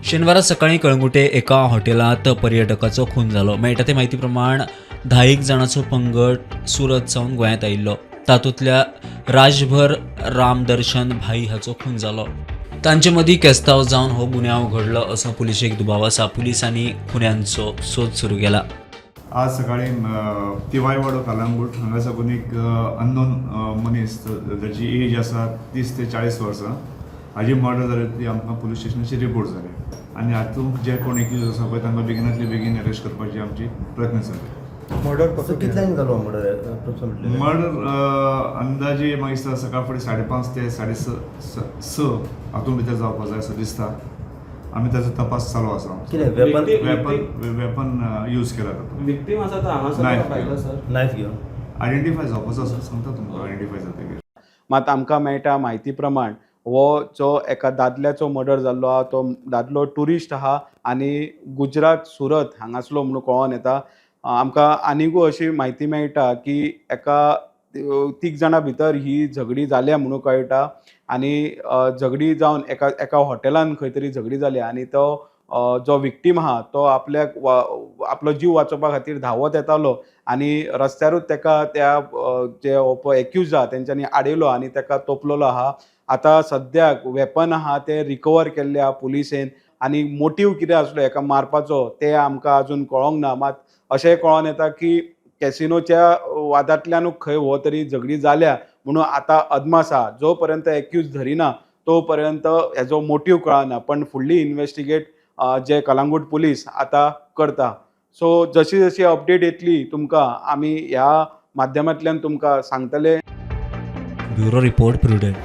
शेनवारा सकाळी कळंगुटे एका हॉटेलांत पर्यटकाचो खून जालो. मेळटा ते म्हायती प्रमाण 10 जाणांचो पंगड सुरत सावन गोंयांत आयिल्लो. तातूंतल्या राजभर रामदर्शन भाई हाचो खून जालो. तांचे मदीं केस्तांव जावन हो गुन्यांव घडलो असो पुलिशेक दुबाव आसा. पुलिसांनी खुन्यांचो सोद सुरू केला. आज सकाळी तिवायवाडो कलंगूट हांगा साकून एक अननोन मनीस जाची एज आसा 30 ते 40 वर्सां हाजी मर्डर जाली ती आमकां पुलीस स्टेशनाचेर रिपोर्ट जाली आनी हातूंत जे कोण एक्यूज आसा पळय तांकां बेगिनातले बेगीन अरेस्ट करपाची आमची प्रयत्न जाले. मर्डर कसो कितल्यांक जालो मर्डर अप्रोक्सिमेटली? मर्डर अंदाजे म्हाका दिसता सकाळ फुडें 5:30 ते 6:30 हातूंत भितर जावपा जाय असो दिसता. आमी ताचो तपास चालू आसा. कितें वेपन? वेपन वेपन यूज केला तातूंत. विक्टीम आसा तो हांगासर Knife. भायलो सर? नायफ घेवन आयडेंटिफाय जावपाचो आसा, सांगता तुमकां आयडेंटिफाय जातकीर. मात आमकां मेळटा म्हायती प्रमाण हो जो एका दादल्याचो मर्डर जाल्लो आहा तो दादलो ट्युरिस्ट आहा आनी गुजरात सुरत हांगासलो म्हणून कळोन येता. आमकां आनिकूय अशी म्हायती मेळटा की एका 3 जाणां भितर ही झगडी जाल्या म्हणून कळटा आनी झगडी जावन एका एका हॉटेलान खंय तरी झगडी जाल्या आनी तो जो विक्टीम आहा तो आपल्याक आपलो जीव वाचोवपा खातीर धांवत येतालो आनी रस्त्यारूच तेका त्या जे हो एक्यूज आहा तेंच्यांनी आडयलो आनी तेका तोपलेलो आहा. आतां सद्याक वेपन आहा तें रिकवर केल्लें आहा पुलिसेन आनी मोटीव कितें आसलो हेका मारपाचो तें आमकां आजून कळोंक ना. मात अशें कळोन येता की कॅसिनोच्या वादांतल्यानूच खंय हो तरी झगडी जाल्या म्हणून आतां अदमास आहा. जो पर्यंत एक्यूज धरिना तो पर्यंत हेजो मोटीव कळना, पण फुडली इन्वेस्टिगेट जे कलांगूट पुलीस आतां करता. सो जशी जशी अपडेट येतली तुमकां आमी ह्या माध्यमांतल्यान तुमकां सांगतले. Bureau report, Prudent.